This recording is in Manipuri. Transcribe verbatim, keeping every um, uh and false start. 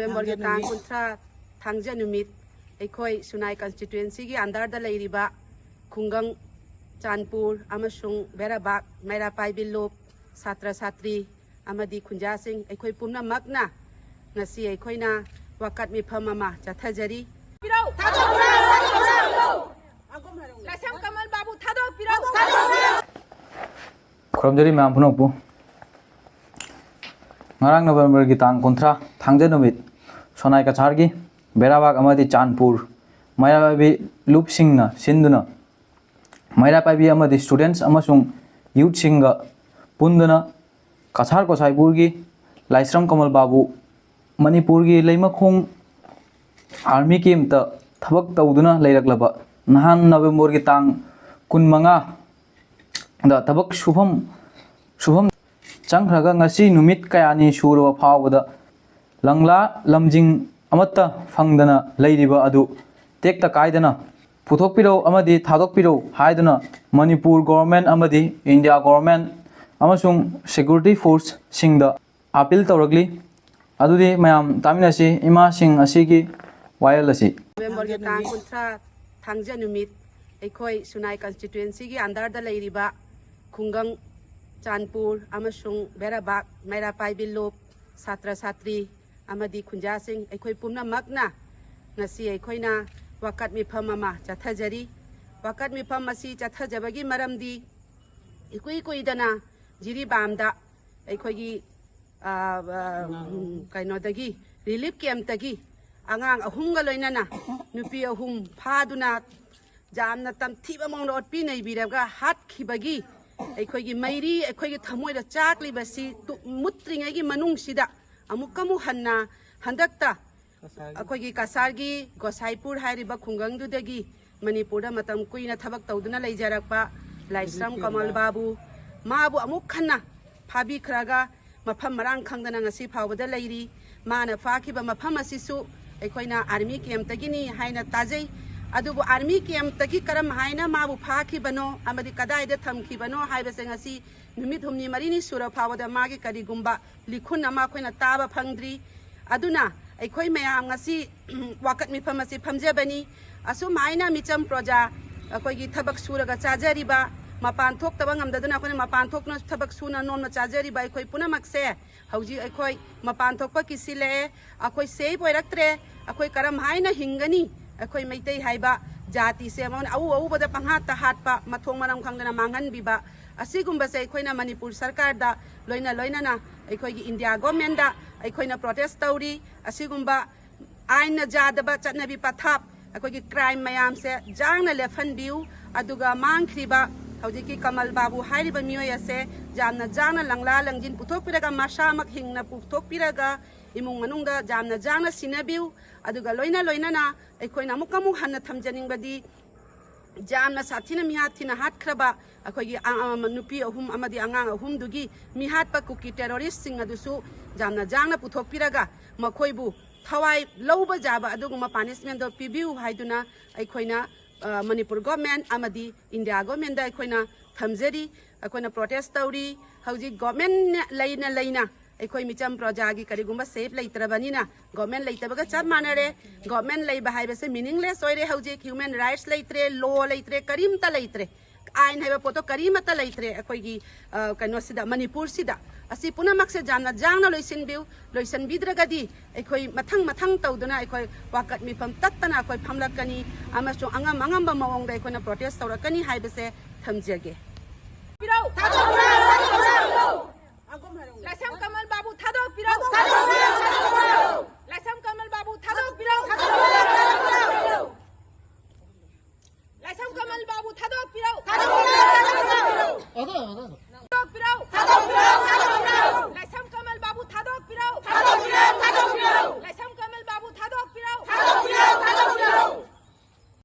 ꯅꯣꯕꯦꯝꯕꯔꯒꯤ ꯇꯥꯡ ꯀꯨꯟꯊ꯭ꯔꯥ, ꯊꯥꯡꯖ ꯅꯨꯃꯤꯠ, ꯑꯩꯈꯣꯏ ꯁꯨꯅꯥꯏ ꯀꯟꯁꯇꯤꯇ꯭ꯋꯦꯟꯁꯤꯒꯤ ꯑꯟꯗꯔꯗ ꯂꯩꯔꯤꯕ ꯈꯨꯡꯒꯪ, ꯆꯥꯟꯄꯨꯔ ꯑꯃꯁꯨꯡ ꯕꯦꯔꯥꯕꯥꯛ, ꯃꯩꯔꯥ ꯄꯥꯏꯕꯤ ꯂꯨꯞ, ꯁꯥꯇ꯭ꯔ ꯁꯥꯇ꯭ꯔꯤ ꯑꯃꯗꯤ ꯈꯨꯟꯖꯥꯁꯤꯡ, ꯑꯩꯈꯣꯏ ꯄꯨꯝꯅꯃꯛꯅ ꯉꯁꯤ ꯑꯩꯈꯣꯏꯅ ꯋꯥꯀꯠ ꯃꯤꯐꯝ ꯑꯃ ꯆꯠꯊꯖꯔꯤ꯫ ꯂꯥꯏꯁ꯭ꯔꯝ ꯀꯃꯜ ꯕꯥꯕꯨ ꯊꯥꯗꯣꯛꯄꯤꯔꯛꯎ꯫ ꯈꯨꯔꯨꯝꯖꯔꯤ ꯃꯌꯥꯝ ꯄꯨꯝꯅꯃꯛꯄꯨ꯫ ꯉꯔꯥꯡ ꯅꯕꯦꯝꯕꯔꯒꯤ ꯇꯥꯡ ꯀꯨꯟꯊ꯭ꯔꯥ, ꯊꯥꯡꯖ ꯅꯨꯃꯤꯠ, ꯁꯣꯅꯥꯏ ꯀꯆꯥꯔꯒꯤ ꯕꯦꯔꯥꯕꯥꯒ ꯑꯃꯗꯤ ꯆꯥꯟꯄꯨꯔ ꯃꯩꯔꯥ ꯄꯥꯏꯕꯤ ꯂꯨꯞꯁꯤꯡꯅ ꯁꯤꯟꯗꯨꯅ ꯃꯩꯔꯥ ꯄꯥꯏꯕꯤ ꯑꯃꯗꯤ ꯁ꯭ꯇꯨꯗꯦꯟꯠꯁ ꯑꯃꯁꯨꯡ ꯌꯨꯠꯁꯤꯡꯒ ꯄꯨꯟꯗꯨꯅ ꯀꯁꯥꯔ ꯒꯣꯁꯥꯏꯄꯨꯔꯒꯤ ꯂꯥꯏꯁ꯭ꯔꯝ ꯀꯃꯜ ꯕꯥꯕꯨ ꯃꯅꯤꯄꯨꯔꯒꯤ ꯂꯩꯃꯈꯣꯡ ꯑꯥꯔꯃꯤ ꯀꯦꯝꯞꯇ ꯊꯕꯛ ꯇꯧꯗꯨꯅ ꯂꯩꯔꯛꯂꯕ ꯅꯍꯥꯟ ꯅꯕꯦꯝꯕꯔꯒꯤ ꯇꯥꯡ ꯀꯨꯟꯃꯉꯥꯗ ꯊꯕꯛ ꯁꯨꯐꯝ, ꯁꯨꯐꯝ ꯆꯪꯈ꯭ꯔꯒ ꯉꯁꯤ ꯅꯨꯃꯤꯠ ꯀꯌꯥꯅꯤ ꯁꯨꯔꯕ ꯐꯥꯎꯕꯗ ꯂꯪꯂꯥ ꯂꯝꯖꯤꯡ ꯑꯃꯠꯇ ꯐꯪꯗꯅ ꯂꯩꯔꯤꯕ ꯑꯗꯨ ꯇꯦꯛꯇ ꯀꯥꯏꯗꯅ ꯄꯨꯊꯣꯛꯄꯤꯔꯧ ꯑꯃꯗꯤ ꯊꯥꯗꯣꯛꯄꯤꯔꯧ ꯍꯥꯏꯗꯨꯅ ꯃꯅꯤꯄꯨꯔ ꯒꯣꯚꯔꯟꯃꯦꯟꯠ ꯑꯃꯗꯤ ꯏꯟꯗꯤꯌꯥ ꯒꯣꯚꯔꯟꯃꯦꯟꯠ ꯑꯃꯁꯨꯡ ꯁꯦꯀ꯭ꯌꯨꯔꯤꯇꯤ ꯐꯣꯔꯁꯁꯤꯡꯗ ꯑꯥꯄꯤꯜ ꯇꯧꯔꯛꯂꯤ꯫ ꯑꯗꯨꯗꯤ ꯃꯌꯥꯝ ꯇꯥꯃꯤꯟꯅꯁꯤ ꯏꯃꯥꯁꯤꯡ ꯑꯁꯤꯒꯤ ꯋꯥꯌꯦꯜ ꯑꯁꯤ꯫ ꯅꯕꯦꯝꯕꯔꯒꯤ ꯇꯥꯡ ꯀꯨꯟꯊ꯭ꯔꯥ, ꯊꯥꯡꯖ ꯅꯨꯃꯤꯠ, ꯑꯩꯈꯣꯏ ꯁꯨꯅꯥꯏ ꯀꯟꯁꯇꯤꯇ꯭ꯋꯦꯟꯁꯤꯒꯤ ꯑꯟꯗꯔꯗ ꯂꯩꯔꯤꯕ ꯈꯨꯡꯒꯪ, ꯆꯥꯟꯄꯨꯔ ꯑꯃꯁꯨꯡ ꯕꯦꯔꯥꯕꯥꯛ, ꯃꯩꯔꯥ ꯄꯥꯏꯕꯤ ꯂꯨꯞ, ꯁꯥꯇ꯭ꯔ ꯁꯥꯇ꯭ꯔꯤ ꯑꯃꯗꯤ ꯈꯨꯟꯖꯥꯁꯤꯡ, ꯑꯩꯈꯣꯏ ꯄꯨꯝꯅꯃꯛꯅ ꯉꯁꯤ ꯑꯩꯈꯣꯏꯅ ꯋꯥꯀꯠ ꯃꯤꯐꯝ ꯑꯃ ꯆꯠꯊꯖꯔꯤ꯫ ꯋꯥꯀꯠ ꯃꯤꯐꯝ ꯑꯁꯤ ꯆꯠꯊꯖꯕꯒꯤ ꯃꯔꯝꯗꯤ, ꯏꯀꯨꯏ ꯀꯨꯏꯗꯅ ꯖꯤꯔꯤꯕꯥꯝꯗ ꯑꯩꯈꯣꯏꯒꯤ, ꯑ, ꯑ, ꯎꯝ, ꯀꯩꯅꯣꯗꯒꯤ, ꯔꯤꯂꯤꯐ ꯀꯦꯝꯞꯇꯒꯤ ꯑꯉꯥꯡ ꯑꯍꯨꯝꯒ ꯂꯣꯏꯅꯅ ꯅꯨꯄꯤ ꯑꯍꯨꯝ ꯐꯥꯗꯨꯅ ꯌꯥꯝꯅ ꯇꯝꯊꯤꯕ ꯃꯑꯣꯡꯗ ꯑꯣꯠꯄꯤ ꯅꯩꯕꯤꯔꯒ ꯍꯥꯠꯈꯤꯕꯒꯤ ꯑꯩꯈꯣꯏꯒꯤ ꯃꯩꯔꯤ, ꯑꯩꯈꯣꯏꯒꯤ ꯊꯃꯣꯏꯗ ꯆꯥꯛꯂꯤꯕꯁꯤ ꯇꯨ-, ꯃꯨꯠꯇ꯭ꯔꯤꯉꯩꯒꯤ ꯃꯅꯨꯡꯁꯤꯗ ꯑꯃꯨꯛꯀ ꯑꯃꯨꯛ ꯍꯟꯅ ꯍꯟꯗꯛꯇ ꯑꯩꯈꯣꯏꯒꯤ ꯀꯁꯥꯔꯒꯤ ꯒꯣꯁꯥꯏꯄꯨꯔ ꯍꯥꯏꯔꯤꯕ ꯈꯨꯡꯒꯪꯗꯨꯗꯒꯤ ꯃꯅꯤꯄꯨꯔꯗ ꯃꯇꯝ ꯀꯨꯏꯅ ꯊꯕꯛ ꯇꯧꯗꯨꯅ ꯂꯩꯖꯔꯛꯄ ꯂꯥꯏꯁ꯭ꯔꯝ ꯀꯃꯜ ꯕꯥꯕꯨ, ꯃꯥꯕꯨ ꯑꯃꯨꯛ ꯍꯟꯅ ꯐꯥꯕꯤꯈ꯭ꯔꯒ ꯃꯐꯝ ꯃꯔꯥꯡ ꯈꯪꯗꯅ ꯉꯁꯤ ꯐꯥꯎꯕꯗ ꯂꯩꯔꯤ꯫ ꯃꯥꯅ ꯐꯥꯈꯤꯕ ꯃꯐꯝ ꯑꯁꯤꯁꯨ ꯑꯩꯈꯣꯏꯅ ꯑꯥꯔꯃꯤ ꯀꯦꯝꯞꯇꯒꯤꯅꯤ ꯍꯥꯏꯅ ꯇꯥꯖꯩ꯫ ꯑꯗꯨꯕꯨ ꯑꯥꯔꯃꯤ ꯀꯦꯝꯞꯇꯒꯤ ꯀꯔꯝ ꯍꯥꯏꯅ ꯃꯥꯕꯨ ꯐꯥꯈꯤꯕꯅꯣ ꯑꯃꯗꯤ ꯀꯗꯥꯏꯗ ꯊꯝꯈꯤꯕꯅꯣ ꯍꯥꯏꯕꯁꯦ ꯉꯁꯤ ꯅꯨꯃꯤꯠ ꯍꯨꯝꯅꯤ ꯃꯔꯤꯅꯤ ꯁꯨꯔ ꯐꯥꯎꯕꯗ ꯃꯥꯒꯤ ꯀꯔꯤꯒꯨꯝꯕ ꯂꯤꯈꯨꯟ ꯑꯃ ꯑꯩꯈꯣꯏꯅ ꯇꯥꯕ ꯐꯪꯗ꯭ꯔꯤ꯫ ꯑꯗꯨꯅ ꯑꯩꯈꯣꯏ ꯃꯌꯥꯝ ꯉꯁꯤ ꯋꯥꯀꯠ ꯃꯤꯐꯝ ꯑꯁꯤ ꯐꯝꯖꯕꯅꯤ꯫ ꯑꯁꯨꯝ ꯍꯥꯏꯅ ꯃꯤꯆꯝ ꯄ꯭ꯔꯖꯥ ꯑꯩꯈꯣꯏꯒꯤ ꯊꯕꯛ ꯁꯨꯔꯒ ꯆꯥꯖꯔꯤꯕ, ꯃꯄꯥꯟ ꯊꯣꯛꯇꯕ ꯉꯝꯗꯗꯨꯅ ꯑꯩꯈꯣꯏꯅ ꯃꯄꯥꯟ ꯊꯣꯛꯇꯨꯅ ꯊꯕꯛ ꯁꯨꯅ ꯅꯣꯝꯅ ꯆꯥꯖꯔꯤꯕ ꯑꯩꯈꯣꯏ ꯄꯨꯝꯅꯃꯛꯁꯦ ꯍꯧꯖꯤꯛ ꯑꯩꯈꯣꯏ ꯃꯄꯥꯟ ꯊꯣꯛꯄ ꯀꯤꯁꯤꯜꯂꯛꯑꯦ꯫ ꯑꯩꯈꯣꯏ ꯁꯦꯐ ꯑꯣꯏꯔꯛꯇ꯭ꯔꯦ꯫ ꯑꯩꯈꯣꯏ ꯀꯔꯝ ꯍꯥꯏꯅ ꯍꯤꯡꯒꯅꯤ? ꯑꯩꯈꯣꯏ ꯃꯩꯇꯩ ꯍꯥꯏꯕ ꯖꯥꯇꯤꯁꯦ ꯃꯉꯣꯟꯗ ꯑꯎ ꯑꯎꯕꯗ ꯄꯪꯍꯥꯠꯇ ꯍꯥꯠꯄ, ꯃꯊꯣꯡ ꯃꯔꯝ ꯈꯪꯗꯅ ꯃꯥꯡꯍꯟꯕꯤꯕ, ꯑꯁꯤꯒꯨꯝꯕꯁꯦ ꯑꯩꯈꯣꯏꯅ ꯃꯅꯤꯄꯨꯔ ꯁꯔꯀꯥꯔꯗ ꯂꯣꯏꯅ ꯂꯣꯏꯅꯅ ꯑꯩꯈꯣꯏꯒꯤ ꯏꯟꯗꯤꯌꯥ ꯒꯣꯔꯃꯦꯟꯗ ꯑꯩꯈꯣꯏꯅ ꯄ꯭ꯔꯣꯇꯦꯁ ꯇꯧꯔꯤ꯫ ꯑꯁꯤꯒꯨꯝꯕ ꯑꯥꯏꯟꯅ ꯌꯥꯗꯕ ꯆꯠꯅꯕꯤ ꯄꯊꯥꯞ, ꯑꯩꯈꯣꯏꯒꯤ ꯀ꯭ꯔꯥꯏꯝ ꯃꯌꯥꯝꯁꯦ ꯌꯥꯡꯅ ꯂꯦꯞꯍꯟꯕꯤꯌꯨ꯫ ꯑꯗꯨꯒ ꯃꯥꯡꯈ꯭ꯔꯤꯕ ꯍꯧꯖꯤꯛꯀꯤ ꯀꯃꯜ ꯕꯥꯕꯨ ꯍꯥꯏꯔꯤꯕ ꯃꯤꯑꯣꯏ ꯑꯁꯦ ꯌꯥꯝꯅ ꯌꯥꯡꯅ ꯂꯪꯂꯥ ꯂꯪꯖꯤꯟ ꯄꯨꯊꯣꯛꯄꯤꯔꯒ, ꯃꯁꯥꯃꯛ ꯍꯤꯡꯅ ꯄꯨꯊꯣꯛꯄꯤꯔꯒ, ꯏꯃꯨꯡ ꯃꯅꯨꯡꯗ ꯌꯥꯝꯅ ꯌꯥꯡꯅ ꯁꯤꯟꯅꯕꯤꯌꯨ꯫ ꯑꯗꯨꯒ ꯂꯣꯏꯅ ꯂꯣꯏꯅꯅ ꯑꯩꯈꯣꯏꯅ ꯑꯃꯨꯛ ꯑꯃꯨꯛ ꯍꯟꯅ ꯊꯝꯖꯅꯤꯡꯕꯗꯤ, ꯌꯥꯝꯅ ꯁꯥꯊꯤꯅ ꯃꯤꯍꯥꯠ ꯊꯤꯅ ꯍꯥꯠꯈ꯭ꯔꯕ ꯑꯩꯈꯣꯏꯒꯤ ꯑ-, ꯑ-, ꯅꯨꯄꯤ ꯑꯍꯨꯝ ꯑꯃꯗꯤ ꯑꯉꯥꯡ ꯑꯍꯨꯝꯗꯨꯒꯤ ꯃꯤꯍꯥꯠꯄ ꯀꯨꯀꯤ ꯇꯦꯔꯣꯔꯤꯁꯁꯤꯡ ꯑꯗꯨꯁꯨ ꯌꯥꯝꯅ ꯌꯥꯡꯅ ꯄꯨꯊꯣꯛꯄꯤꯔꯒ ꯃꯈꯣꯏꯕꯨ ꯊꯋꯥꯏ ꯂꯧꯕ ꯌꯥꯕ ꯑꯗꯨꯒꯨꯝꯕ ꯄꯥꯅꯤꯁꯃꯦꯟꯗꯣ ꯄꯤꯕꯤꯌꯨ ꯍꯥꯏꯗꯨꯅ ꯑꯩꯈꯣꯏꯅ, ꯑ, ꯃꯅꯤꯄꯨꯔ ꯒꯣꯔꯃꯦꯟ ꯑꯃꯗꯤ ꯏꯟꯗꯤꯌꯥ ꯒꯣꯔꯃꯦꯟꯗ ꯑꯩꯈꯣꯏꯅ ꯊꯝꯖꯔꯤ꯫ ꯑꯩꯈꯣꯏꯅ ꯄ꯭ꯔꯣꯇꯦꯁ ꯇꯧꯔꯤ꯫ ꯍꯧꯖꯤꯛ ꯒꯣꯔꯃꯦꯟ ꯂꯩꯅ ꯂꯩꯅ ꯑꯩꯈꯣꯏ ꯃꯤꯆꯝ ꯄ꯭ꯔꯖꯥꯒꯤ ꯀꯔꯤꯒꯨꯝꯕ ꯁꯦꯐ ꯂꯩꯇ꯭ꯔꯕꯅꯤꯅ ꯒꯣꯔꯃꯦꯟ ꯂꯩꯇꯕꯒ ꯆꯞ ꯃꯥꯟꯅꯔꯦ꯫ ꯒꯣꯔꯃꯦꯟ ꯂꯩꯕ ꯍꯥꯏꯕꯁꯦ ꯃꯤꯅꯤꯡꯂꯦꯁ ꯑꯣꯏꯔꯦ꯫ ꯍꯧꯖꯤꯛ ꯍ꯭ꯌꯨꯃꯦꯟ ꯔꯥꯏꯠꯁ ꯂꯩꯇ꯭ꯔꯦ, ꯂꯣ ꯂꯩꯇ꯭ꯔꯦ, ꯀꯔꯤꯝꯇ ꯂꯩꯇ꯭ꯔꯦ꯫ ꯑꯥꯏꯟ ꯍꯥꯏꯕ ꯄꯣꯠꯇꯣ ꯀꯔꯤꯃꯠꯇ ꯂꯩꯇ꯭ꯔꯦ ꯑꯩꯈꯣꯏꯒꯤ, ꯑ, ꯀꯩꯅꯣꯁꯤꯗ, ꯃꯅꯤꯄꯨꯔꯁꯤꯗ꯫ ꯑꯁꯤ ꯄꯨꯝꯅꯃꯛꯁꯦ ꯌꯥꯝꯅ ꯌꯥꯡꯅ ꯂꯣꯏꯁꯤꯟꯕꯤꯌꯨ꯫ ꯂꯣꯏꯁꯤꯟꯕꯤꯗ꯭ꯔꯒꯗꯤ ꯑꯩꯈꯣꯏ ꯃꯊꯪ ꯃꯊꯪ ꯇꯧꯗꯨꯅ ꯑꯩꯈꯣꯏ ꯋꯥꯀꯠ ꯃꯤꯐꯝ ꯇꯠꯇꯅ ꯑꯩꯈꯣꯏ ꯐꯝꯂꯛꯀꯅꯤ ꯑꯃꯁꯨꯡ ꯑꯉꯝ ꯑꯉꯝꯕ ꯃꯑꯣꯡꯗ ꯑꯩꯈꯣꯏꯅ ꯄ꯭ꯔꯣꯇꯦꯁ ꯇꯧꯔꯛꯀꯅꯤ ꯍꯥꯏꯕꯁꯦ ꯊꯝꯖꯒꯦ꯫ ꯄꯤꯔꯧ! ꯊꯥꯗꯣꯛꯄꯤꯔꯧ! ꯊꯥꯗꯣꯛꯄꯤꯔꯧ! ꯂꯥꯏꯁ꯭ꯔꯝ ꯀꯃꯜ ꯕꯥꯕꯨ ꯊꯥꯗꯣꯛꯄꯤꯔꯧ! ꯊꯥꯗꯣꯛꯄꯤꯔꯧ! ꯊꯥꯗꯣꯛꯄꯤꯔꯧ! ꯂꯥꯏꯁ꯭ꯔꯝ ꯀꯃꯜ ꯕꯥꯕꯨ ꯊꯥꯗꯣꯛꯄꯤꯔꯧ!